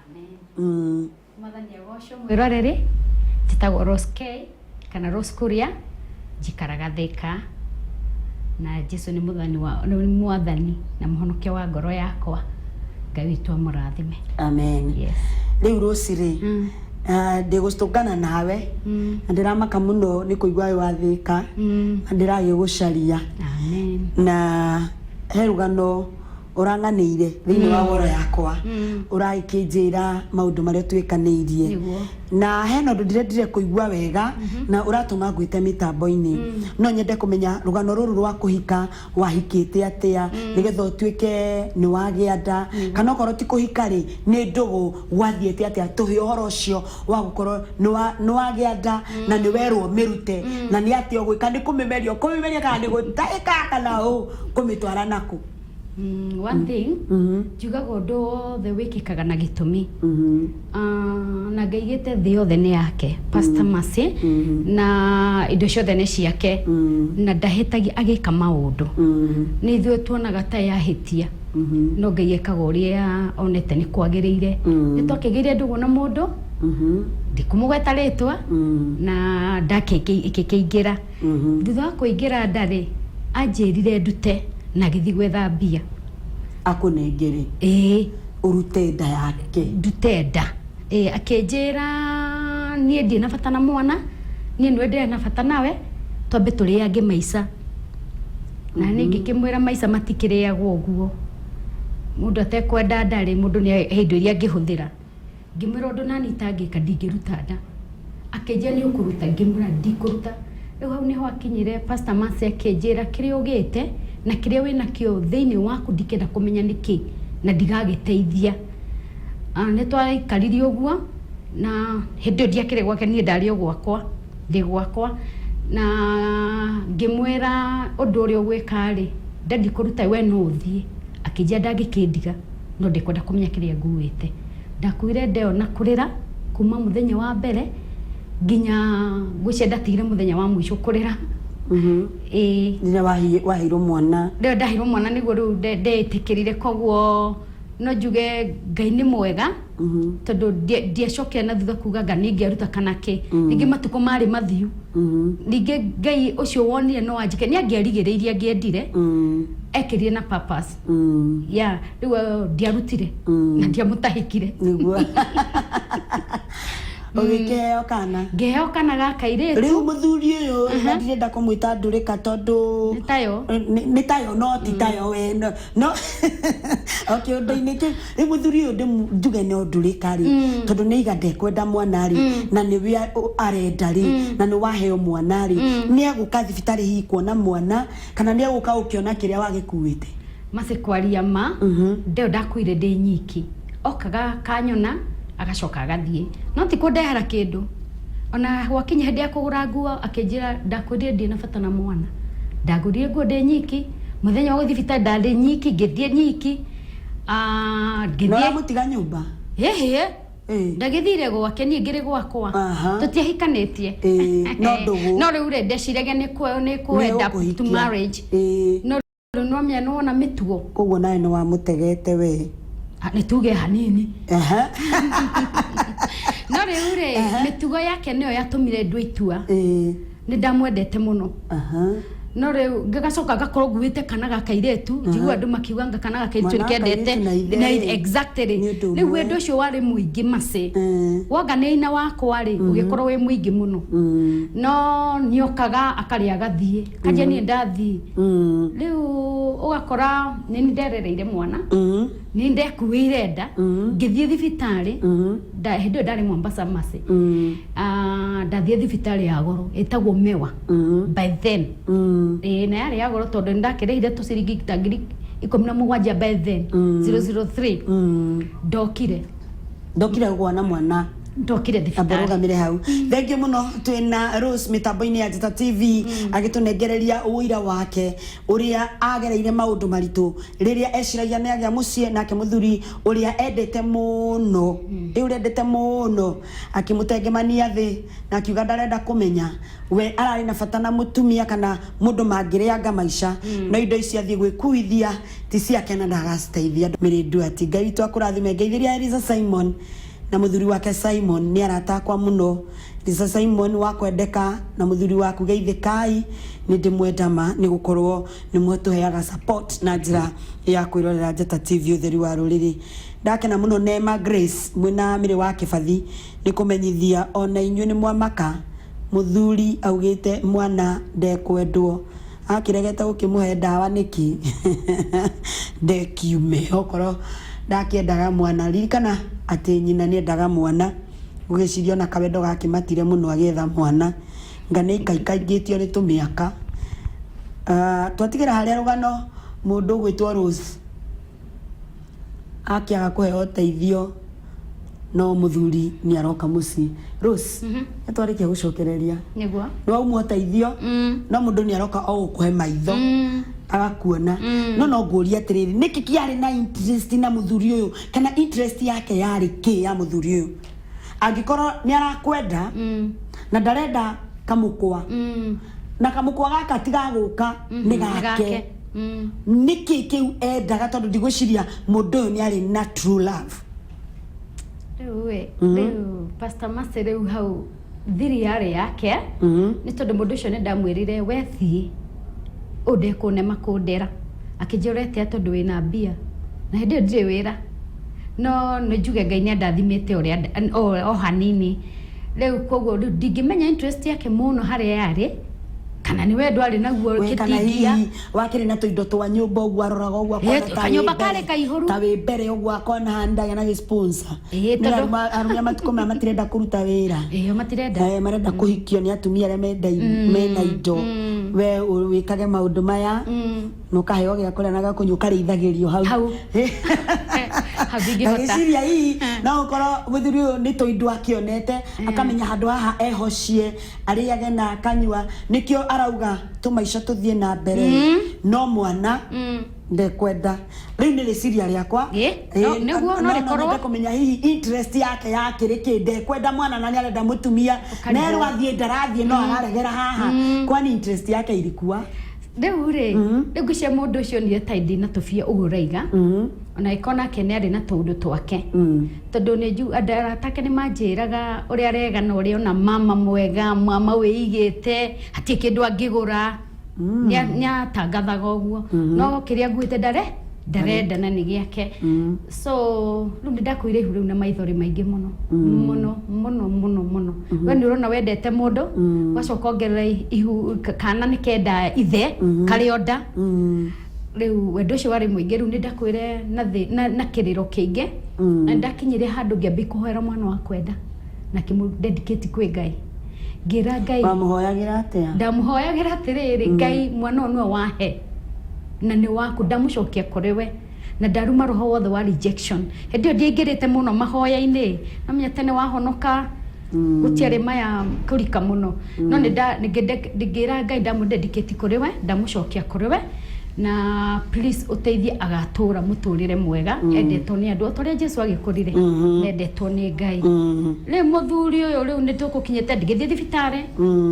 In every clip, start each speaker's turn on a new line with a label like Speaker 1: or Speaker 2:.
Speaker 1: Amen.
Speaker 2: Mwathani agocwo. Mwĩroreri, njĩtagwo Rose K kana Rose Kuria, njikaraga Thika na Jesu nĩ mũthani wa nĩ mwathani na mũhonokia wa ngoro yakwa. Ngai witũ amũrathime.
Speaker 1: Amen.
Speaker 2: Yes.
Speaker 1: Rĩu Rose rĩ, ndĩgũtũngana nawe na ndĩramaka mũno nĩ kũigua wĩ wa Thika na ndĩragĩgũcaria.
Speaker 2: Amen.
Speaker 1: Na he rũgano ũrang'anĩire thĩinĩ wa woro yakwa, ũragĩkĩnjĩra maũndũ marĩa ũtuĩkanĩirie. Na hena ũndũ ndĩrendire kũigua wega na ũratũma ngwĩte mĩtambo-inĩ. No nyende kũmenya rũgano rũrũ rwa kũhika, wahikĩte atĩa nĩgetha ũtuĩke nĩ wagĩa nda, kana okorwo ti kũhika rĩ, nĩ ndũgũ, gwathiĩte atĩa? Tũhe ũhoro ũcio wa gũkorwo nĩ wagĩa nda na nĩ werwo mĩrute, na nĩ atĩa ũgwĩka, nĩ kũmĩmeria ũkũmĩmeria kana nĩ gũtahĩka kana ũkũmĩtwara nakũ?
Speaker 2: One thing, njugaga ũndũ wothe wĩkĩkaga na gĩtũmi. Ah, na Ngai aigĩte thĩ yothe nĩ yake, Pastor Mercy, na indo ciothe nĩ ciake, na ndahĩtagia agĩka maũndũ. Nĩ ithuĩ tuonaga ta yahĩtia, no Ngai ekaga ũrĩa onete nĩ kwagĩrĩire. Nĩ twakĩgĩire ndũgũ na mũndũ, ndikũmũgweta rĩtwa, na ndakĩingĩra. Thutha wa kũingĩra nda rĩ, anjĩrire ndute na agĩthiĩ gwetha mbia.
Speaker 1: Akũnengere?
Speaker 2: Ĩĩ.
Speaker 1: Ũrute nda yake?
Speaker 2: Ndute nda. Ĩĩ, akĩnjĩra niĩ ndirĩ na bata na mwana, niĩ nĩwe ndĩrĩ na bata nawe, twambe tũrĩange maica. Na niĩ ngĩkĩmwĩra maica matikĩrĩagwo ũguo. Mũndũ atekwenda nda rĩ, mũndũ nĩ he indo iria angĩhũthĩra. Ngĩmwĩra ũndũ nani itangĩka, ndingĩruta nda. Akĩnjĩra nĩ ũkũruta, ngĩmwĩra ndikũruta. Rĩu hau nĩho akinyire Pastor Mercy akĩnjĩra kĩrĩa ũgĩte na kĩrĩa wĩnakĩo thĩinĩ waku ndikenda kũmenya nĩkĩ na ndigagĩteithia. Nĩ twaikarire ũguo na hĩndĩ ĩyo ndiakĩrĩ gwake, niĩ ndarĩ o gwakwa, ndĩ gwakwa, na ngĩmwĩra ũndũ ũrĩa ũgwĩka rĩ, nda ndikũruta we no ũthiĩ. Akĩnjĩra ndangĩkĩndiga no ndekwenda kũmenya kĩrĩa nguĩte. Ndakuire nda ĩyo na kũrĩra kuma mũthenya wa mbere nginya ngwĩciria ndatigire mũthenya wa mũico kũrĩra. Ĩĩ.
Speaker 1: Rĩrĩa waheirwo mwana.
Speaker 2: Rĩrĩa ndaheirwo mwana nĩguo rĩu ndetĩkĩrire, koguo no njuge Ngai nĩ mwega tondũ ndiacokire na thutha kuga anga nĩ ingĩaruta kana kĩ. Ningĩ matukũ marĩ mathiu. Ningĩ Ngai ũcio wonire no anjĩke, nĩ angĩarigĩrĩirie angĩendire, ekĩrire na purpose. Yeah, rĩu ndiarutire na ndiamũtahĩkire.
Speaker 1: Nĩguo ũgĩkĩheo kana?
Speaker 2: Ngĩheo kana ga kairĩtu.
Speaker 1: Rĩu mũthuri ũyũ, na ndirenda kũmwĩta ndũrĩka tondũ
Speaker 2: Nĩ tayo.
Speaker 1: Nĩ tayo, no ti tayo we, no o kĩũndũ-inĩ kĩu. Rĩu mũthuri ũyũ njuge no ndũrĩka rĩ, tondũ nĩ aiga ndekwenda mwana rĩ, na nĩwe arenda rĩ, na nĩ waheo mwana rĩ, nĩ egũka thibitarĩ hihi kuona mwana kana nĩ egũka gũkĩona kĩrĩa wagĩkuĩte?
Speaker 2: Mercy, kwaria ma, ndeo ndakuire ndĩ nyiki. Okaga akanyona agacoka agathiĩ, no ti kũndehera kĩndũ. Ona gwakinya hĩndĩ ya kũgũra nguo akĩnjĩra ndakwĩrire ndirĩ na bata na mwana. Ndagũrire nguo ndĩ nyiki, mũthenya wa gũthiĩ thibitarĩ ndarĩ nyiki, ngĩthiĩ nyiki.
Speaker 1: Na ngĩthiĩ ũramũtiga nyũmba?
Speaker 2: Ĩhĩ. Ndagĩthire gwake, niĩ ngĩrĩ gwakwa. Tũtiahikanĩtie.
Speaker 1: No ndũgũ.
Speaker 2: No rĩu rĩ, ndeciragia nĩ kũ end up to marriage. No rĩu nĩwamenya nĩwona mĩtugo.
Speaker 1: Koguo nawe nĩ wamũtegete we?
Speaker 2: Nĩ tuge hanini. No rĩu rĩ, mĩtugo yake nĩyo yatũmire ndue itua. Nĩ ndamwendete mũno. No rĩu ngĩgacoka ngakorwo nguĩte kana ga kairĩtu, njigua andũ makiuga anga kana ga kairĩtu
Speaker 1: Mwana wa
Speaker 2: nĩkendete.
Speaker 1: kairĩtu na ithe
Speaker 2: Na
Speaker 1: rĩ,
Speaker 2: exactly.
Speaker 1: nĩ ũndũ
Speaker 2: Rĩu
Speaker 1: ũmwe.
Speaker 2: wendo ũcio warĩ mũingĩ Mercy. Wonga nĩ ina wakwa rĩ, ũgĩkorwo wĩ mũingĩ mũno. No nĩokaga akarĩa agathiĩ. Kanjia niĩ ndathiĩ. Rĩu ũgakora nĩ niĩ nderereire mwana. Nĩ ndekuĩire nda, ngĩthiĩ thibitarĩ, hĩndĩ ĩyo ndarĩ Mombasa Mercy. Ah, ndathiĩ thibitarĩ ya goro ĩtagwo Mewa by then. Ĩĩ, na yarĩ ya goro tondũ nĩ ndakĩrĩhire tũciringi ta 17,000 by then, 003. Ndokire.
Speaker 1: Ndokire kuona mwana?
Speaker 2: Ndokire
Speaker 1: Amba
Speaker 2: thibitarĩ.
Speaker 1: Rũgamĩre hau. Thengiũ mũno. Twĩna Rose mĩtambo-inĩ ya Njata TV agĩtũnengereria ũira wake ũrĩa agereire maũndũ maritũ rĩrĩa eciragia nĩ agĩa mũciĩ, nake mũthuri ũrĩa endete mũno, ĩ ũrĩa endete mũno, akĩmũtengemania thĩ na akiuga ndarenda kũmenya. We ararĩ na bata na mũtumia kana mũndũ mangĩrĩanga maica, no indo ici athiĩ gwĩkuithia ti ciake na ndagaciteithia. Mĩrĩ Nduati, Ngai witũ akũrathime. Ngeithĩria Eliza Simon na mũthuri wake Simon, nĩ arata akwa mũno. Eliza Simon wa kwendeka na mũthuri waku, geithĩkai, nĩ ndĩmwenda ma nĩ gũkorwo nĩ mwatũheaga support na njĩra ya kwĩrorera Njata TV, ũtheri wa rũrĩrĩ. Ndakena mũno. Neema Grace mwĩna Mĩrĩ wa Kĩbathi nĩ kũmenyithia ona inyuĩ nĩ mwamaka. Mũthuri augĩte mwana ndekwendwo, akĩregete gũkĩmũhe ndawa nĩkĩ? Ndekiume okorwo ndakĩendaga mwana. Ririkana atĩ nyina nĩendaga mwana, ũgĩciria ona kawendo gakĩmatire mũno agĩetha mwana nga nĩ ikaikaingĩtio nĩ tũmĩaka. Twatigĩra harĩa rũgano mũndũ ũgwĩtwo Rose akĩaga kũheo ũteithio, no mũthuri nĩ aroka mũciĩ. Rose, nĩ twarĩkia gũcokereria.
Speaker 2: Nĩguo.
Speaker 1: Nĩ waumwo ũteithio, no mũndũ nĩ aroka o gũkũhe maitho, agakuona. No ngũrie atĩrĩrĩ, nĩkĩ kĩarĩ na interest na mũthuri ũyũ, kana interest yake yarĩ kĩ ya mũthuri ũyũ, angĩkorwo nĩ arakwenda na ndarenda kamũkwa, na kamũkwa gaka tigagũka nĩ gake? Nĩkĩ kĩu endaga? Tondũ ndigwĩciria mũndũ ũyũ nĩ arĩ na true love.
Speaker 2: Rĩu ĩ, rĩu Pastor Mercy, rĩu hau thiri yarĩ yake, nĩ tondũ mũndũ ũcio nĩ ndamwĩrire, we thiĩ, ũyũ ndekũnema kũndera. Akĩnjĩra, ũretia tondũ wĩna mbia, na hĩndĩ ĩyo ndirĩ wĩra, no nĩ njuge Ngai nĩ andathimĩte ũrĩa o hanini. Rĩu koguo rĩu ndingĩmenya interest yake mũno harĩa yarĩ, kana nĩ wendo arĩ naguo.
Speaker 1: We kana
Speaker 2: kĩtingia
Speaker 1: hihi wakĩrĩ na tũindo twa nyũmba ũguo, aroraga ũguo akona ta wĩ
Speaker 2: kanyũmba
Speaker 1: mbere-
Speaker 2: karĩ kaihũru.
Speaker 1: Ta wĩ mbere ũguo, akona haha ndagĩa na gĩ-sponsor.
Speaker 2: Ĩĩ,
Speaker 1: Nĩ arũme a matukũ maya matirenda kũruta wĩra.
Speaker 2: Ĩyo matirenda.
Speaker 1: Marenda kũhikio nĩ atumia arĩa mena indo. We wĩkage maũndũ maya na ũkaheo gĩa kũrĩa na gĩa kũnyua, ũkarĩithagĩrio hau.
Speaker 2: Hau. Hau ndingĩhota.
Speaker 1: Ngagĩciria hihi no ũkorwo mũthuri ũyũ nĩ tũindo akĩonete, akamenya handũ haha ehocie, arĩage na akanyua, nĩkĩo arauga tũmaica tũthiĩ na mbere, no mwana ndekwenda. Rĩu nĩ rĩciria rĩakwa.
Speaker 2: Ĩ, nĩguo, no rĩkorwo.
Speaker 1: Nyende kũmenya hihi interest yake yakĩrĩ kĩ. Ndekwenda mwana na nĩarenda mũtumia.
Speaker 2: Ũkarigwo.
Speaker 1: Nerwo athiĩ ndarathiĩ, no araregera haha. Kwani interest yake ilikuwa?
Speaker 2: Rĩu rĩ, rĩu ngwĩciria mũndũ ũcio onire ta ndĩ na tũbia ũguo ũraiga, ona ĩkorwo nake nĩ arĩ na tũũndũ twake, tondũ nĩ nju andũ arata ake nĩ manjĩraga ũrĩa aregana, ũrĩa ona mama mwega, mama wĩigĩte, hatirĩ kĩndũ angĩgũra. Nĩ atangathaga ũguo, no kĩrĩa nguĩte ndarenda na nĩ gĩake. So rĩu nĩ ndakuire ihu rĩu na maithori maingĩ mũno mũno mũno mũno mũno. We nĩ ũrona wendete mũndũ, ũgacoka ongerera ihu kana nĩ kenda ithe karĩ o nda. Rĩu wendo ũcio warĩ mũingĩ. Rĩu nĩ ndakwĩre na kĩrĩro kĩingĩ, na ndakinyire handũ ngĩambia kũhoera mwana wa kwenda na kĩmũ dedicate kwĩ Ngai. Ngĩra Ngai.
Speaker 1: Wamũhoyagĩra atĩa?
Speaker 2: Ndamũhoyagĩra atĩrĩrĩ, Ngai, mwana ũyũ nĩwe wahe na nĩ waku, ndamũcokia kũrĩ we na ndaruma roho wothe wa rejection. Hĩndĩ ĩyo ndiaingĩrĩte mũno mahoya-inĩ, namenya tene wahonoka gũtiarĩ maya kũrika mũno, no nĩ ngĩra Ngai, ndamũ dedicate kũrĩ we, ndamũcokia kũrĩ we, na please ũteithie agatũra mũtũrĩre mwega, endetwo nĩ andũ o ta ũrĩa Jesu agĩkũrire, endetwo nĩ Ngai. Rĩu mũthuri ũyũ, rĩu nĩ tũgũkinyĩte ngĩthiĩ thibitarĩ.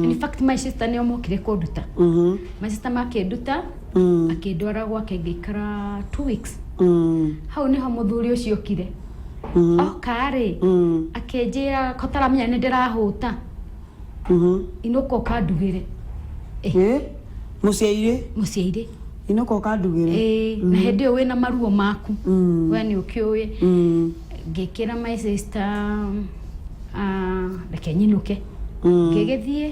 Speaker 2: In fact, my sister nĩo mokire kũnduta. My sister makĩnduta, akĩndwara gwake, ngĩikara 2 weeks. Hau nĩho mũthuri ũcio okire. Oka rĩ, akĩnjĩra ko taramenya nĩ ndĩrahũta, inũka ũkandugĩre.
Speaker 1: Eh, mũciairĩ?
Speaker 2: Mũciairĩ.
Speaker 1: Inũka ũkandugĩre.
Speaker 2: Ĩĩ, na hĩndĩ ĩyo wĩna maruo maku, we nĩ ũkĩũĩ. Ngĩkĩra my sister, ah, reke nyinũke. Ngĩgĩthiĩ.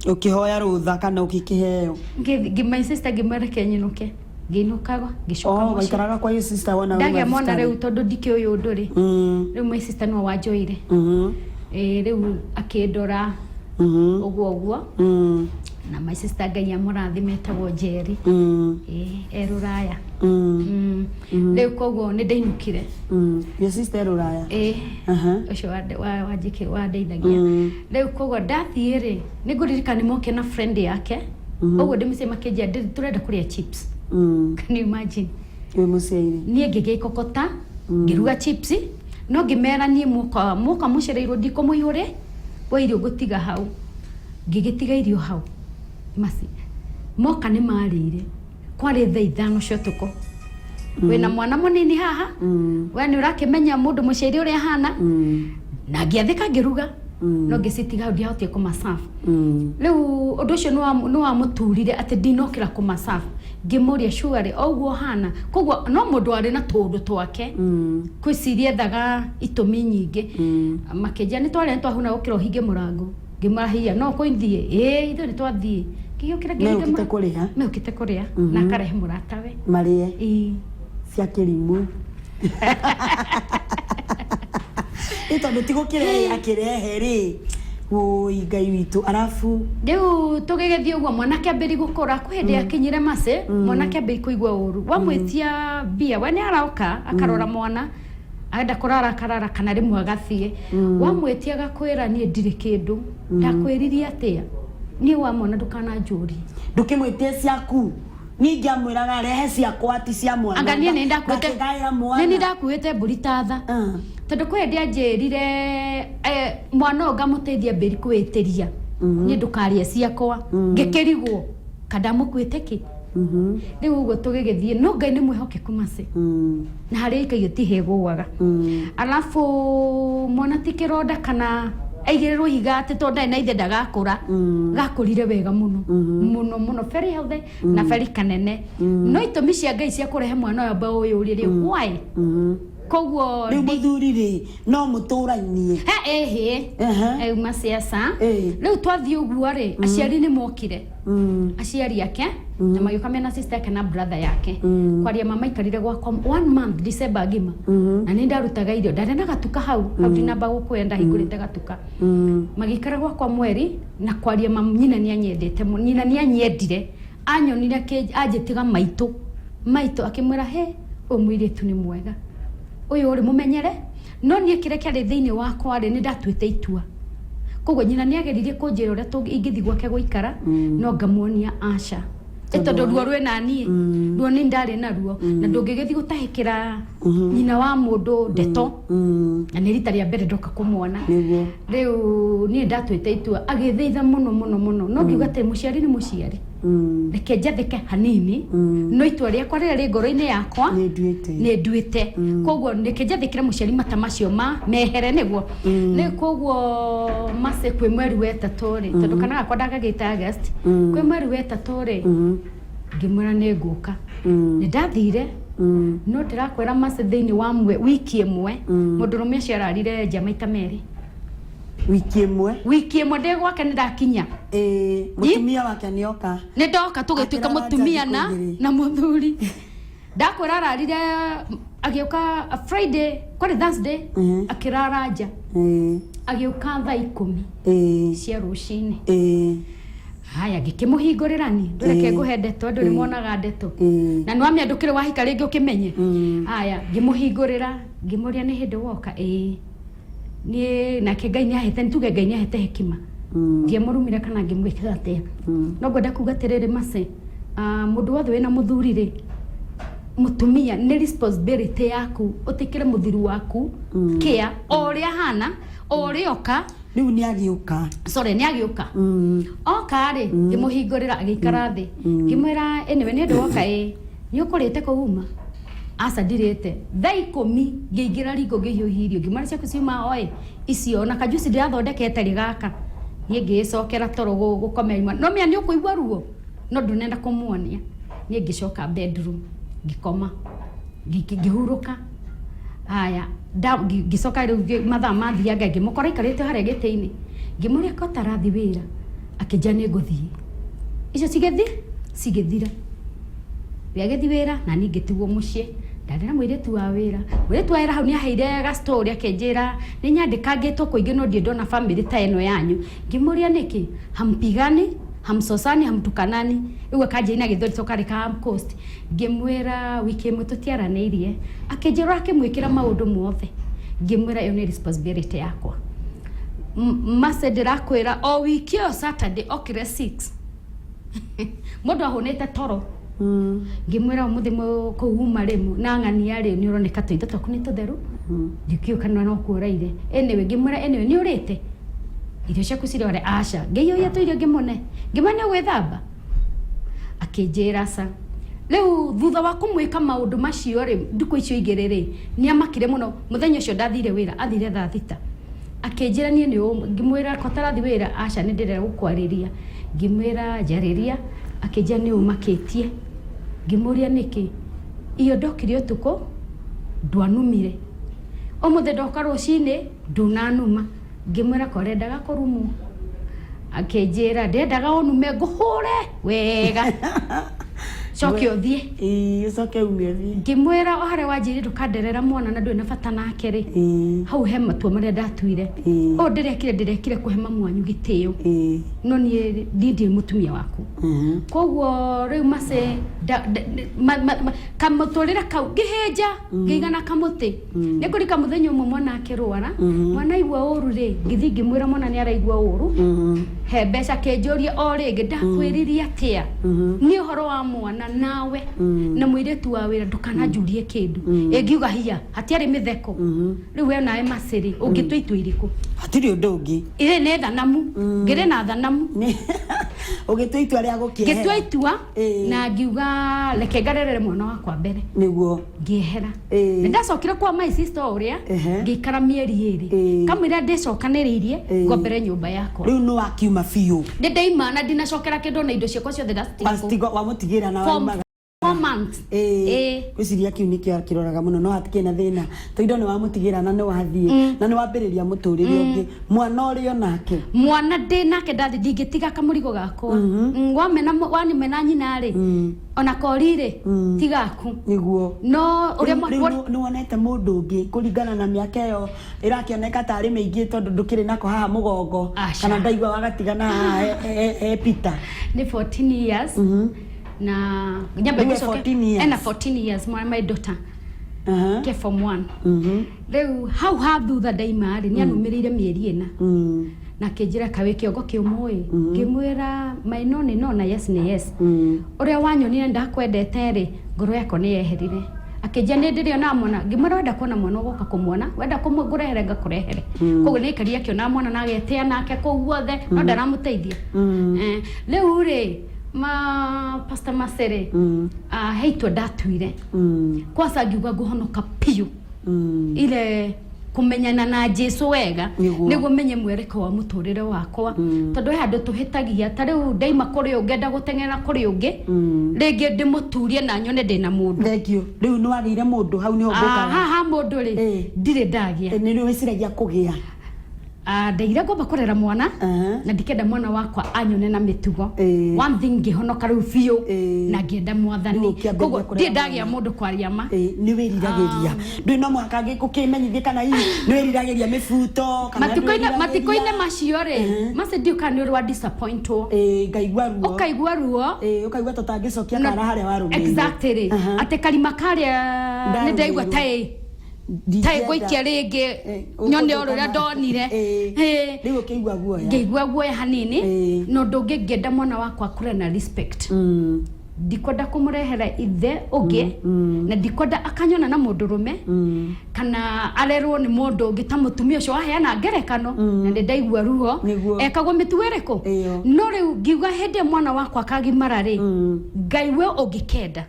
Speaker 1: Ũkĩhoya rũtha kana ũgĩkĩheo?
Speaker 2: My sister ngĩmwĩra reke nyinũke. Ngĩinũkaga, ngĩcoka
Speaker 1: Oh,
Speaker 2: mũciĩ.
Speaker 1: waikaraga kwa your sister wona
Speaker 2: Ndagĩa
Speaker 1: wauma
Speaker 2: mwana.
Speaker 1: thibitarĩ?
Speaker 2: Rĩu tondũ ndikĩũĩ ũndũ rĩ, rĩu my sister nĩwe wanjoire. Ĩĩ, rĩu akĩndora ũguo ũguo. Na my sister Ngai amũrathime etagwo Njeri. Ĩĩ, e rũraya. Rĩu koguo nĩ ndainũkire.
Speaker 1: Your sister e rũraya?
Speaker 2: Ĩĩ. Ũcio wandeithagia. Rĩu koguo ndathiĩ rĩ, nĩ ngũririkana nĩ moke na friend yake. Ũguo ndĩ mũciĩ makĩnjĩra tũrenda kũrĩa chips. Can you imagine?
Speaker 1: Wĩ mũciĩ rĩ?
Speaker 2: Niĩ ngĩgĩkokota, ngĩruga chips, no ngĩmera niĩ mũka mũka mũcereirwo ndikũmũihũrĩ wa irio, ngũtiga hau. Ngĩgĩtiga irio hau masi moka nĩ marĩire. Kwarĩ thaa 5 cia ũtukũ, wĩna mwana mũnini haha. We nĩ ũrakĩmenya mũndũ mũciari ũrĩa ahana. Na ngĩathĩka, ngĩruga, no ngĩcitiga hau, ndiahotire kũmaserve. Rĩu ũndũ ũcio nĩ wamũturire atĩ ndinokĩra kũmaserve. Ngĩmũria surely o ũguo hana koguo no mũndũ arĩ na tũũndũ twake. Kwĩciria ethaga itũmi nyingĩ. Makĩnjĩra nĩ twarĩa, nĩ twahũna, gũkĩra ũhinge mũrango. Ngĩmahia no kũithiĩ, ĩĩ ithuĩ nĩ twathiĩ. Ngĩgĩũkĩra ngĩhinga.
Speaker 1: Meũkĩte kũrĩa?
Speaker 2: Meũkĩte kũrĩa na akarehe mũratawe.
Speaker 1: Marĩe?
Speaker 2: Ĩĩ.
Speaker 1: Cia kĩrimũ nĩ tondũ ti gũkĩrehe akĩrehe rĩ, wũi Ngai witũ, arabu?
Speaker 2: Rĩu tũgĩgĩthiĩ ũguo, mwanake ambĩri gũkũra. Kwĩ hĩndĩ akinyire macĩ, mwanake ambĩri kũigua ũru. Wamwĩtia mbia, we nĩ aroka akarora mwana, arenda kũrara akarara, kana rĩmwe agathiĩ. Wamwĩtia agakwĩra, "Niĩ ndirĩ kĩndũ, ndakwĩririe atĩa? Niĩ wamona ndũkananjũrie."
Speaker 1: Ndũkĩmwĩtie ciaku. Niĩ ingĩamwĩraga rehe ciakwa, ti cia mwana.
Speaker 2: Anga niĩ nĩ ndakuĩte.
Speaker 1: Ngakĩgaĩra mwana.
Speaker 2: Nĩ ndakuĩte mbũri ta tha. Tondũ kwĩ hĩndĩ anjĩrire, mwana ũyũ ngamũteithia mbĩri kwĩĩtĩria, niĩ ndũkarĩe ciakwa. Ngĩkĩrigwo kandamũkuĩte kĩ. Rĩu ũguo tũgĩgĩthiĩ, no Ngai nĩ mwĩhokeku macĩ. Na harĩa ikaigio ti hĩgũaga. Alafu mwana ti kĩronda kana aigĩrĩrwo ihiga atĩ tondũ ndarĩ na ithe ndagakũra. Gakũrire wega mũno mũno mũno, very healthy na very kanene. No itũmi cia Ngai cia kũrehe mwana ũyũ amba ũyũrie rĩ, why? Koguo
Speaker 1: Rĩu mũthuri rĩ, no mũtũrainie?
Speaker 2: He ĩhĩ. Auma ciaca. Rĩu twathiĩ ũguo rĩ, aciari nĩ mokire. Aciari ake na magĩũka mena sister yake na brother yake. Kwaria mama aikarire gwakwa one month, December ngima. Na nĩ ndarutaga irio, ndarĩ na gatuka hau hau, ndinamba gũkwĩra ndahingũrĩte gatuka. Magĩikara gwakwa mweri. Na kwaria ma, nyina nĩ anyendete mũno. Nyina nĩ anyendire, anyonire anjĩtiga maitũ maitũ, akĩmwĩra, "He, ũyũ mũirĩtu nĩ mwega, ũyũ ũrĩ mũmenyere." No niĩ kĩrĩa kĩarĩ thĩinĩ wakwa rĩ, nĩ ndatuĩte itua. Koguo nyina nĩ ageririe kũnjĩra ũrĩa ingĩthiĩ gwake gũikara, no ngamuonia aca. Ĩ tondũ ruo rwĩna niĩ, ruo nĩ ndarĩ naruo, na ndũngĩgĩthiĩ gũtahĩkĩra nyina wa mũndũ ndeto. Na nĩ rita rĩa mbere ndoka kũmuona. Rĩu niĩ ndatuĩte itua. Agĩthaitha mũno mũno mũno, no ngiuga atĩ mũciari nĩ mũciari. Reke njathĩke hanini, no itua rĩakwa rĩrĩa rĩ ngoro-inĩ yakwa
Speaker 1: Nĩ nduĩte.
Speaker 2: Nĩ nduĩte. Koguo reke njathĩkĩre mũciari, mata macio ma mehere nĩguo. Rĩu koguo mace kwĩ mweri wa ĩtatũ rĩ, tondũ kana gakwa ndagagĩte August, kwĩ mweri wa ĩtatũ rĩ, ngĩmwĩra nĩ ngũka. Nĩ ndathire. No ndĩrakwĩra mace, thĩinĩ wa wiki ĩmwe mũndũrũme ũcio ararire nja maita merĩ.
Speaker 1: Wiki ĩmwe?
Speaker 2: Wiki ĩmwe ndĩ gwake nĩ ndakinya.
Speaker 1: Ĩĩ, mũtumia wake nĩoka.
Speaker 2: Nĩ ndoka, tũgĩtuĩka
Speaker 1: Akĩrara nja
Speaker 2: mũtumia
Speaker 1: thikũ
Speaker 2: na
Speaker 1: 2.
Speaker 2: Na mũthuri. Ndakwĩra ararire, agĩũka Friday, kwarĩ Thursday. Akĩrara nja. Agĩũka thaa 10 cia rũcinĩ. Haya, ngĩkĩmũhingũrĩra ni ndũreke ngũhe ndeto, andũ nĩ monaga ndeto. Na nĩ wamenya ndũkĩrĩ wahika rĩngĩ ũkĩmenye. Haya, ngĩmũhingũrĩra, ngĩmũria, "Nĩ hĩndĩ woka?" "Ĩĩ." Niĩ nake Ngai nĩ ahete, nĩtuge Ngai nĩ ahete hekima. Ndiamũrumire kana ngĩmwĩkĩra atĩa. No ngwenda kuga atĩrĩrĩ mace, mũndũ wothe wĩna mũthuri rĩ, mũtumia nĩ responsibility yaku ũtĩkĩre mũthuri waku kĩa o ũrĩa hana, o ũrĩa oka.
Speaker 1: Rĩu nĩ agĩũka?
Speaker 2: Sorry, nĩ agĩũka. Oka rĩ, ngĩmũhingũrĩra, agĩikara thĩ. Ngĩmwĩra, "Anyway, nĩ ũndũ woka, ĩ nĩ ũkũrĩte kũu uma?" "Aca, ndirĩte." Thaa 10 ngĩingĩra riko, ngĩhiũhia irio, ngĩmwĩra, "Ciaku ciuma oĩ icio na kajuici ndĩrathondekete rĩ gaka." Niĩ ngĩgĩcokera toro gũkomera imwe. No mĩa nĩ ũkũigua ruo, no ndũnenda kũmuonia. Niĩ ngĩcoka bedroom, ngĩkoma, ngĩhurũka. Haya, ngĩcoka rĩu mathaa mathianga, ngĩmũkora aikarĩte harĩa gĩtĩ-inĩ. Ngĩmũria ko tarathi wĩra, akĩnjĩra, "Nĩ ngũthiĩ." Icio cigĩthi cigĩthira. We agĩthiĩ wĩra na niĩ ngĩtigwo mũciĩ. Ndarĩ na mũirĩtu wa wĩra. Mũirĩtu wa wĩra hau nĩ aheire ga story, akĩnjĩra, "Nĩ nyandĩkangĩtwo kũingĩ, no ndirĩ ndona family ta ĩno yanyu." Ngĩmũria, "Nĩkĩ hampigani?" Hamsosani hamtukanani rĩu akanjĩra na gĩthweri to karĩ ka coast. Ngĩmwĩra wiki ĩmwe tũtiaranĩirie, akĩnjĩra akĩmwĩkĩra maũndũ mothe. Ngĩmwĩra ĩyo nĩ responsibility yakwa. Mase ndĩrakwĩra o wiki ĩyo Saturday okire 6 mũndũ ahũnĩte toro. Ngĩmwĩra ũmũthĩ kũu uma rĩ na ng'ania rĩ nĩ ũroneka tũitho twaku nĩ tũtheru, ndikĩũĩ kana no kuo ũraire. Anyway, ngĩmwĩra anyway nĩ ũrĩte irio ciaku cirĩ ore? Aca. Ngĩiyũria tũirio ngĩmũne. Ngĩmwĩra nĩ ũgwĩthamba? Akĩnjĩra ca. Rĩu thutha wa kũmwĩka maũndũ macio rĩ, ndukũ icio igĩrĩ rĩ, nĩ amakire mũno. Mũthenya ũcio ndathire wĩra, athire thaa 6, akĩnjĩra niĩ nĩ ngĩmwĩra ko tarathiĩ wĩra? Aca, nĩ ndĩrenda gũkwarĩria. Ngĩmwĩra njarĩria. Akĩnjĩra nĩ ũmakĩtie. Ngĩmũria nĩkĩ. Iyo ndokire ũtukũ ndwanumire, ũmũthĩ ndoka rũcinĩ ndũnanuma. Ngĩmwĩra ko ũrendaga kũrumwo? Akĩnjĩra ndĩrendaga ũnume ngũhũre wega coke ũthiĩ.
Speaker 1: Ĩĩ, ũcoke ume ũthiĩ.
Speaker 2: Ngĩmwĩra o harĩa wanjĩrire ndũkanderera mwana na ndũrĩ na bata nake rĩ, hau he matua marĩa ndatuire. Ũũ ndĩrekire kũhe mamu wanyu gĩtĩo, no niĩ ndirĩ mũtumia waku. Koguo rĩu mace kamũtũrĩre kau ngĩhĩnja ngĩigana kamũtĩ. Nĩ ngũrika mũthenya ũmwe mwana akĩrwara, mwana aigua ũru rĩ, ngĩthiĩ ngĩmwĩra mwana nĩ araigua ũru, he mbeca. Akĩnjũria o rĩngĩ, ndakwĩririe atĩa? Nĩ ũhoro wa mwana nawe na mũirĩtu wa wĩra, ndũkananjũrie kĩndũ. Ĩngiuga hiya hatiarĩ mĩtheko. Rĩu we nawe macĩrĩ ũngĩtua itua irĩkũ?
Speaker 1: Hatirĩ ũndũ ũngĩ.
Speaker 2: Ĩrĩ nĩ thanamu, ngĩrĩ na thanamu.
Speaker 1: Ũgĩtua itua rĩa gũkĩehera.
Speaker 2: Ngĩtua itua na ngiuga reke ngarerere mwana wakwa mbere. Ngĩehera. Nĩ ndacokire kwa my sister o ũrĩa, ngĩikara mĩeri 2, kamũira ndĩcokanĩrĩirie ngombere nyũmba yakwa.
Speaker 1: Rĩu nĩ wakiuma biũ.
Speaker 2: Nĩ ndaima na ndinacokera kĩndũ, na indo ciakwa ciothe ndacitiga kũu.
Speaker 1: Wacitiga wamũtigĩra na
Speaker 2: Form
Speaker 1: waumaga.
Speaker 2: 4 months.
Speaker 1: Ngwĩciria kĩu nĩkĩo akĩroraga mũno, no hatikĩrĩ na thĩna tondũ nĩ wamũtigĩra na nĩ wathiĩ na nĩ wambĩrĩria mũtũrĩre ũngĩ, mwana ũrĩ o nake.
Speaker 2: Mwana ndĩ nake, ndathi ndingĩtiga kamũrigo gakwa. Wamena wanimena nyina rĩ, ona kori rĩ ti gaku. No ũrĩa
Speaker 1: Rĩu nĩ wonete mũndũ ũngĩ kũringana na mĩaka ĩyo ĩrakĩoneka tarĩ mĩingĩ, tondũ ndũkĩrĩ nako haha mũgongo?
Speaker 2: Aca.
Speaker 1: Kana ndaigua wagatigana haha he Peter.
Speaker 2: Nĩ 14 years na nyambe
Speaker 1: Rĩu e
Speaker 2: ngũcoke-
Speaker 1: 14 years.
Speaker 2: Ena 14 years mwana, my daughter, ke form 1. Rĩu hau ha thutha ndaima rĩ, nĩ anumĩrĩire mĩeri 4 na akĩnjĩra kawĩ kĩongo kĩũmũ ĩ. Ngĩmwĩra my no nĩ no na yes nĩ yes. Ũrĩa wanyonire ndakwendete rĩ, ngoro yakwa nĩ yeherire. Akĩnjia nĩ ndĩrĩonaga mwana. Ngĩmwĩra wenda kuona mwana ũgoka kũmuona, wenda ngũrehere ngakũrehere. Koguo nĩ aikarire akĩonaga mwana na agetĩa nake kũu guothe, no ndaramũteithia. Rĩu rĩ, ma Pastor Macere, he itua ndatuire. Kwanza ngiuga ngũhonoka biũ, ile kũmenyana na Jesu wega, nĩguo menye mwerekeo wa mũtũrĩre wakwa, tondũ he handũ tũhĩtagia. Ta rĩu ndaima kũrĩ ũngĩ, ngenda gũteng'era kũrĩ ũngĩ rĩngĩ ndĩmũturie na nyone ndĩna mũndũ.
Speaker 1: Thank you. Rĩu nĩ wagĩire mũndũ, hau nĩho ngũkaga.
Speaker 2: Haha mũndũ rĩ, ndirĩ ndagĩa.
Speaker 1: Nĩ wĩciragia kũgĩa?
Speaker 2: Ah, ndaigire ngomba kũrera mwana na ndikenda mwana wakwa anyone na mĩtugo. One thing, ngĩhonoka rĩu biũ na ngĩenda Mwathani.
Speaker 1: Rĩu ũkĩambĩrĩria
Speaker 2: Koguo
Speaker 1: kũrera
Speaker 2: ndirĩ ndagĩa
Speaker 1: mwana.
Speaker 2: mũndũ kwaria ma.
Speaker 1: Nĩ wĩriragĩria? Ndũĩ no mũhaka ũkĩmenyithie kana hihi nĩ wĩriragĩria mĩbuto kana
Speaker 2: matukũ-inĩ
Speaker 1: ndwĩriragĩria?
Speaker 2: Matukũ-inĩ macio rĩ, macio ndiũ kana nĩ ũrĩ wa disappointwo.
Speaker 1: Ngaigua ruo.
Speaker 2: Ũkaigua ruo.
Speaker 1: Ũkaigua tũtangĩcokia kara harĩa warũmĩire.
Speaker 2: Exactly. Atĩ karima karĩa nĩ ndaigua
Speaker 1: Ndarũmĩirwo.
Speaker 2: taĩ ngũikia rĩngĩ nyone o rũrĩa ndonire.
Speaker 1: Rĩu ũkĩigua guoya.
Speaker 2: Ngĩigua guoya hanini. Na ũndũ ũngĩ, ngĩenda mwana wakwa akũre na respect. Ndikwenda kũmũrehera ithe ũngĩ, na ndikwenda akanyona na mũndũrũme kana arerwo nĩ mũndũ ũngĩ ta mũtumia ũcio waheana ngerekano, na nĩ ndaigua ruo. Ekagwo mĩtugo ĩrĩkũ?
Speaker 1: Ĩyo.
Speaker 2: No rĩu ngiuga hĩndĩ ĩyo mwana wakwa akagimara rĩ, Ngai we ũngĩkenda,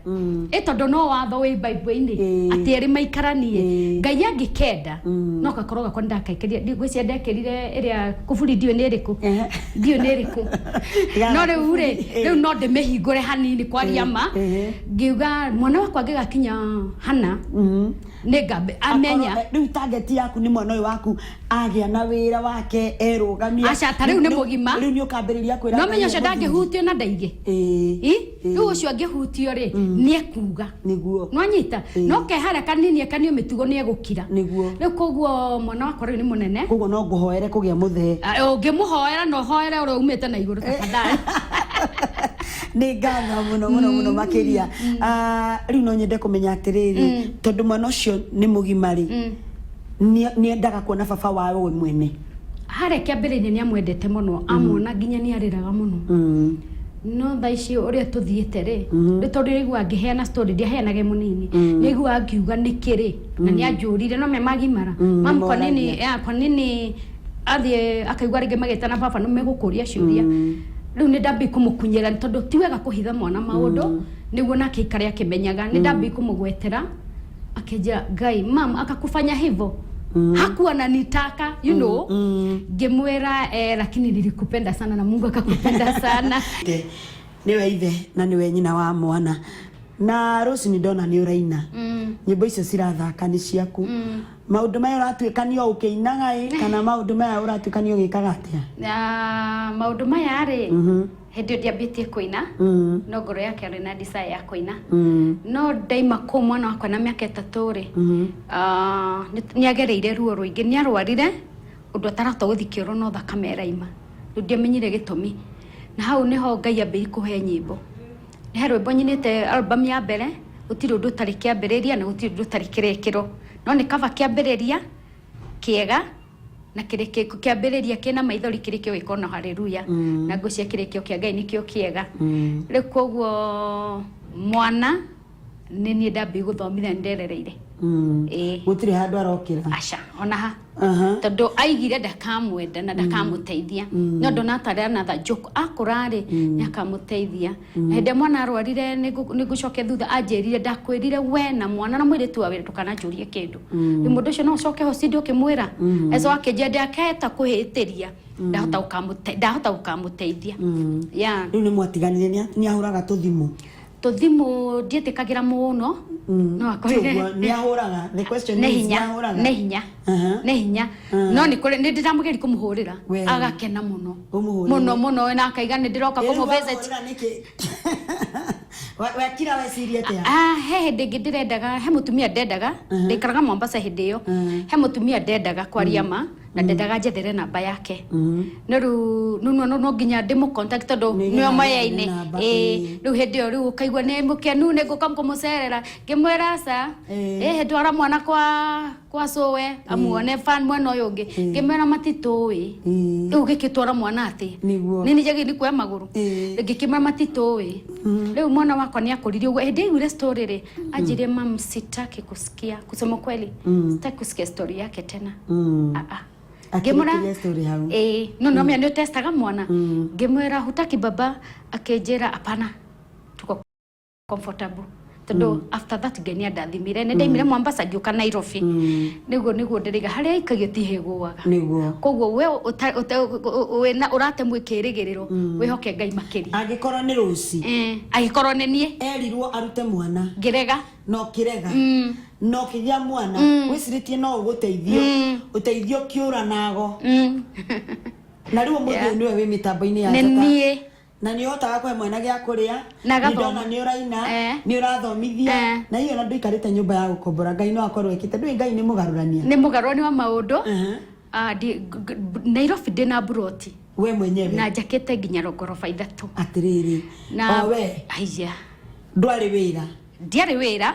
Speaker 2: ĩ tondũ no watho wĩ Bible-inĩ atĩ erĩ maikaranie. Ngai angĩkenda, no gakorwo gakwa nĩndakaikaria. Ngwĩciria ndekĩrire ĩrĩa kũburi, ndiũĩ nĩ ĩrĩkũ, ndiũĩ nĩ ĩrĩkũ, no rĩu rĩ, rĩu no ndĩmĩhingũre hanini kwaria ma. Ngiuga mwana wakwa angĩgakinya hana nĩ ngambe amenya.
Speaker 1: Akorwo, rĩu target yaku nĩ mwana ũyũ waku agĩa na wĩra wake erũgamia?
Speaker 2: Aca, ta rĩu nĩ mũgima.
Speaker 1: Rĩu nĩ ũkambĩrĩria kwĩra
Speaker 2: No menya
Speaker 1: Ngai
Speaker 2: ũcio
Speaker 1: mũthuri.
Speaker 2: ndangĩhutio na ndaige. I rĩu ũcio angĩhutio rĩ, nĩ ekuga. Nwanyita no keharĩa kanini akanio mĩtugo nĩ egũkira. Rĩu koguo mwana wakwa rĩu nĩ mũnene.
Speaker 1: Koguo no ngũhoere kũgĩa mũthee?
Speaker 2: Ah, ũngĩmũhoera na ũhoere ũrĩa umĩte na igũrũ, tafadhali.
Speaker 1: Nĩ ngatho mũno mũno mũno makĩria. Ah, rĩu no nyende kũmenya atĩrĩrĩ, tondũ mwana ũcio nĩ mũgima rĩ, nĩ endaga kuona baba wao we mwene?
Speaker 2: Harĩa kĩambĩrĩria nĩ amwendete mũno, amuona nginya nĩ arĩraga mũno. No thaa ici ũrĩa tũthiĩte rĩ, nĩ tondũ nĩaiguaga ngĩheana story, ndiaheanaga ĩ mũnini, nĩaiguaga ngiuga nĩkĩ rĩ, na nĩ anjũrire no me magimara, "Mam, kwa nini?"
Speaker 1: Nĩmoragia.
Speaker 2: Ya, kwa nini athiĩ akaigua rĩngĩ magĩtana baba, nĩ megũkũria ciũria. Rĩu nĩ ndambia kũmũkunyĩra, nĩ tondũ ti wega kũhitha mwana maũndũ, nĩguo nake aikare akĩmenyaga. Nĩ ndambia kũmũgwetera, akĩnjĩra, "Ngai, mam akakufanya hivyo? Hakuwa ananitaka." Ngĩmwĩra, "Eh, lakini nilikupenda sana na Mungu akakupenda sana."
Speaker 1: Nĩwe ithe na nĩwe nyina wa mwana, na rũcinĩ ndona nĩ ũraina. Nyĩmbo icio cirathaka nĩ ciaku. Maũndũ maya ũratuĩka nĩ o ũkĩinaga ĩ, kana maũndũ maya ũratuĩka nĩ ũgĩkaga atĩa?
Speaker 2: Na maũndũ maya rĩ, hĩndĩ ĩyo ndiambĩtie kũina, no ngoro yake arĩ na desire ya kũina. No ndaima kũu mwana wakwa na mĩaka 3 rĩ, ah, nĩ agereire ruo rũingĩ, nĩ arwarire ũndũ atarahota gũthiĩ kĩoro, no thakame ĩraima. Rĩu ndiamenyire gĩtũmi, na hau nĩho Ngai ambĩrĩirie kũhe nyĩmbo. Nĩ he rwĩmbo nyinĩte album ya mbere, "Gũtirĩ ũndũ ũtarĩ kĩambĩrĩria na gũtirĩ ũndũ ũtarĩ kĩrĩkĩro", no nĩ kaba kĩambĩrĩria kĩega na kĩrĩkĩo kĩambĩrĩria kĩna maithori, kĩrĩkĩo gĩkorwo na haleluya. Na ngũcia kĩrĩkĩo kĩa Ngai nĩkĩo kĩega. Rĩu koguo mwana nĩ niĩ ndambia gũthomithia, nĩ nderereire. Ĩĩ.
Speaker 1: Gũtirĩ handũ arokĩra?
Speaker 2: Aca, ona ha. Tondũ aigire ndakamwenda na ndakamũteithia, no ndona tarĩ another joke, akũra rĩ, nĩ akamũteithia. Na hĩndĩ ĩrĩa mwana arwarire, nĩ ngũcokia thutha, anjĩrire, "Ndakwĩrire we na mwana na mũirĩtu wa wĩra ndũkananjũrie kĩndũ." Rĩu mũndũ ũcio no ũcoke ho cindi ũkĩmwĩra eco akĩnjia ndakahota kũhĩtĩria, ndahota gũkamũteithia, yeah.
Speaker 1: Rĩu nĩ mwatiganire, nĩ ahũraga tũthimũ?
Speaker 2: Tũthimũ ndiĩtĩkagĩra mũno, no akorire.
Speaker 1: Ũguo nĩ ahũraga, the question
Speaker 2: Nĩ
Speaker 1: is,
Speaker 2: hinya.
Speaker 1: nĩ ahũraga?
Speaker 2: Nĩ hinya. Nĩ hinya, no nĩ kũrĩ nĩ ndĩramũgeria kũmũhũrĩra.
Speaker 1: We.
Speaker 2: Agakena mũno.
Speaker 1: Ũmũhũrĩre.
Speaker 2: Mũno mũno, na akaiga nĩ ndĩroka
Speaker 1: Ĩ, rĩu
Speaker 2: kũmũ visit.
Speaker 1: wahũrĩra nĩkĩ? Wekira weciria atĩa?
Speaker 2: Ah, he hĩndĩ ĩngĩ ndĩrendaga, he mũtumia ndendaga, ndaikaraga Mombasa hĩndĩ ĩyo, he mũtumia ndendaga kwaria ma na ndendaga njethere namba yake, no rĩu no nginya ndĩmũ contact tondũ
Speaker 1: Nĩgetha
Speaker 2: nĩo
Speaker 1: wethere
Speaker 2: moyaine.
Speaker 1: namba,
Speaker 2: Ĩĩ.
Speaker 1: ĩĩ.
Speaker 2: Rĩu hĩndĩ ĩyo rĩu ũkaigua nĩ mũkenu, nĩ ngũka kũmũcerera, ngĩmwĩra aca. Ĩhĩ, twara mwana kwa cũwe amuone fan mwena ũyũ ũngĩ, ngĩmwĩra matitũĩ. Rĩu gĩkĩtwara mwana atĩ
Speaker 1: Nĩguo.
Speaker 2: nĩ nĩ nĩ kuoya magũrũ. Ngĩkĩmwĩra matitũĩ. Rĩu mwana wakwa nĩ akũrire ũguo, hĩndĩ aiguire story rĩ, anjĩrie, "Mam, sitaki kusikia, kusema kweli, sitaki kusikia story yake tena." Ah, ah.
Speaker 1: Akĩrĩkĩria story hau.
Speaker 2: Ĩĩ, no no nĩ ũtestaga mwana. Ngĩmwĩra, "Hutaki baba?" Akĩnjĩra, "Hapana, tuko comfortable." Tondũ after that Ngai nĩ andathimire, nĩ ndaimire Mombasa ngĩũka Nairobi. Nĩguo ndĩrĩga harĩa aikagio ti hĩgũaga. Koguo we wĩna ũratemwo kĩrĩgĩrĩro, wĩhoke Ngai makĩria.
Speaker 1: Angĩkorwo nĩ rũci?
Speaker 2: Eh, angĩkorwo nĩ niĩ.
Speaker 1: Erirwo arute mwana.
Speaker 2: Ngĩrega.
Speaker 1: Na ũkĩrega, na ũkĩgĩa mwana wĩcirĩtie no ũgũteithio, ũteithio ũkĩũra nago. Na rĩu ũmũthĩ ũyũ nĩwe wĩ mĩtambo-inĩ ya
Speaker 2: Nĩ
Speaker 1: Njata.
Speaker 2: niĩ.
Speaker 1: Na nĩ ũhotaga kũhe mwana gĩa kũrĩa.
Speaker 2: Na
Speaker 1: nĩ
Speaker 2: agathoma.
Speaker 1: ndona nĩ ũraina. Nĩ ũrathomithia. Na hiyo ona ndũikarĩte nyũmba ya gũkombora, Ngai no akorwo ekĩte, ndũĩ Ngai nĩ mũgarũrania.
Speaker 2: Nĩ mũgarũrani wa maũndũ. Ah, Nairobi ndĩna mburoti.
Speaker 1: We mwenyewe?
Speaker 2: Na njakĩte nginya ngoroba 3.
Speaker 1: Atĩrĩrĩ.
Speaker 2: Na
Speaker 1: O we?
Speaker 2: Aya.
Speaker 1: Ndwarĩ wĩra?
Speaker 2: Ndiarĩ wĩra,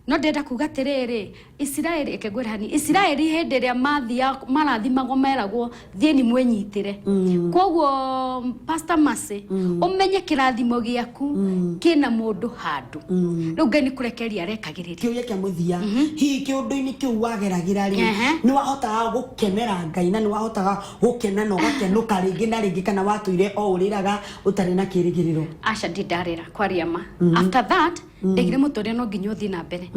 Speaker 2: no ndĩrenda kuga atĩrĩrĩ, Isiraeli, eke ngwĩre hani, Isiraeli hĩndĩ ĩrĩa mathia marathimagwo meragwo, "Thiĩni mwĩnyitĩre." Koguo Pastor Mercy, ũmenye kĩrathimo gĩaku kĩna mũndũ handũ. Rĩu Ngai nĩ kũrekereria arekagĩrĩria.
Speaker 1: Kĩũria kĩa mũthia, hihi kĩũndũ-inĩ kĩu wageragĩra rĩ, nĩ wahotaga gũkenera Ngai, na nĩ wahotaga gũkena na ũgakenũka rĩngĩ na rĩngĩ, kana watũire o ũrĩraga ũtarĩ na kĩrĩgĩrĩro?
Speaker 2: Aca, ndindarĩra kwaria ma. After that ndaigire mũtũrĩre no nginya ũthiĩ na mbere.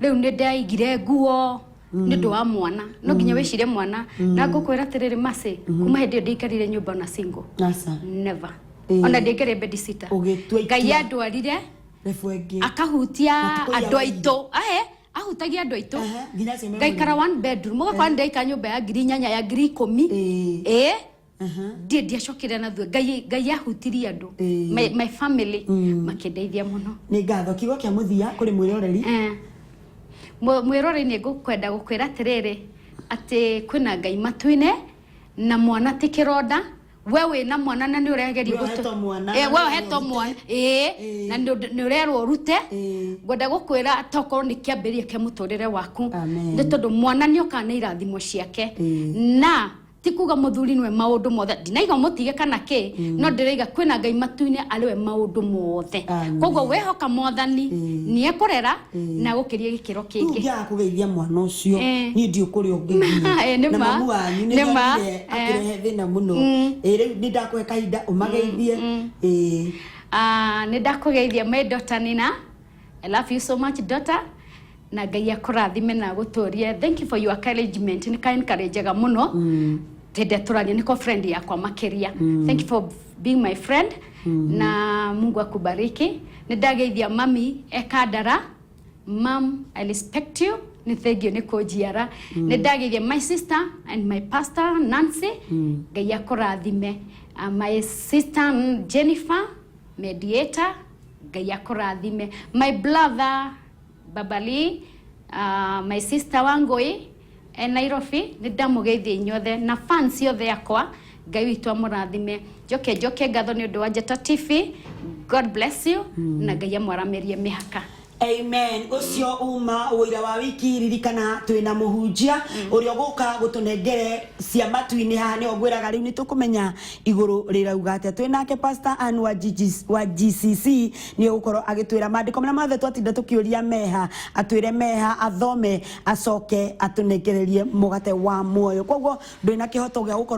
Speaker 2: Rĩu nĩ ndaigire nguo nĩ ũndũ wa mwana, no nginya wĩcirie mwana. Na ngũkwĩra atĩrĩrĩ Mercy, kuma hĩndĩ ĩyo ndĩikarire nyũmba ona single.
Speaker 1: Aca.
Speaker 2: Never. Ona ndĩaikarire bedsitter.
Speaker 1: Ũgĩtua itua.
Speaker 2: Ngai andwarire.
Speaker 1: Rebu ĩngĩ.
Speaker 2: Akahutia
Speaker 1: Matukũ iria
Speaker 2: andũ
Speaker 1: waigire.
Speaker 2: aitũ ahe ahutagia andũ aitũ.
Speaker 1: Aha, nginya acio me
Speaker 2: Ngaikara
Speaker 1: mũrĩmo.
Speaker 2: one bedroom, ũgakora ndĩraikara nyũmba ya 8,000, ya 10,000. Ĩĩ. Ndiĩ ndiacokire na thutha. Ngai ahutirie andũ. My family makĩndeithia mũno.
Speaker 1: Nĩ ngatho. Kiugo kĩa mũthia kũrĩ mwĩroreri?
Speaker 2: Eh. Mwĩroreri, nĩ ngũkwenda gũkwĩra atĩrĩrĩ, atĩ kwĩna Ngai matu-inĩ, na mwana ti kĩronda. We wĩna mwana na nĩ ũregeria.
Speaker 1: We ũhetwo mwana
Speaker 2: Eh,
Speaker 1: na
Speaker 2: we
Speaker 1: nĩ
Speaker 2: ũhetwo
Speaker 1: ũrute.
Speaker 2: mwana, ĩĩ, na nĩ ũrerwo ũrute. Ngwenda gũkwĩra tokorwo nĩ kĩambĩrĩria kĩa mũtũrĩre waku.
Speaker 1: Amen.
Speaker 2: Nĩ tondũ mwana nĩ okaga na irathimo ciake. Na ti kuga mũthuri nĩwe maũndũ mothe. Ndinaiga mũtige kana kĩ, no ndĩraiga kwĩna Ngai matu-inĩ arĩ we maũndũ mothe.
Speaker 1: Amen.
Speaker 2: Koguo wehoka Mwathani, nĩ ekũrera na gũkĩria gĩkĩro
Speaker 1: Rĩu
Speaker 2: kĩngĩ.
Speaker 1: ũngĩaga kũgeithia mwana ũcio, niĩ ndiũ kũrĩa ũngĩthiĩ.
Speaker 2: Nĩ
Speaker 1: Na
Speaker 2: ma.
Speaker 1: mamu wanyu nĩ
Speaker 2: Nĩ ma.
Speaker 1: nyonire akĩrehe thĩna mũno. Rĩu nĩ ndakũhe kahinda ũmageithie.
Speaker 2: Ah, nĩ ndakũgeithia, my daughter Nina. I love you so much, daughter, na Ngai akũrathime na agũtũrie. Thank you for your encouragement. Nĩ ka encourageaga mũno. Tende tũraria nĩko friend yakwa makĩria. Thank you for being my friend, na Mungu akubariki. Nĩ ndageithia mami ekandara. Mam, I respect you. Nĩ thank you nĩ kũnjiara. Nĩ ndageithia my sister and my pastor Nancy. Ngai akũrathime. My sister Jennifer mediator, Ngai akũrathime. My brother Babali, my sister Wangui e Nairobi, nĩ ndamũgeithia inyuothe na fans yothe yakwa. Ngai witũ amũrathime. Njoke njoke ngatho nĩ ũndũ wa Njata TV. God bless you, na Ngai amwaramĩrie mĩhaka.
Speaker 1: Amen. Ũcio uma ũira wa wiki. Ririkana twĩna mũhunjia ũrĩa ũgũka gũtũnengere cia matu-inĩ. Haha nĩho ngwĩraga rĩu nĩ tũkũmenya igũrũ rĩrauga atĩa. Twĩ nake Pastor Ann wa GG, wa GCC. Nĩ ũgũkorwo agĩtwĩra maandĩko marĩa mothe twatinda tũkĩũria meha, atwĩre meha, athome, acoke atũnengererie mũgate wa muoyo. Koguo ndwĩ na kĩhoto gĩa gũkorwo.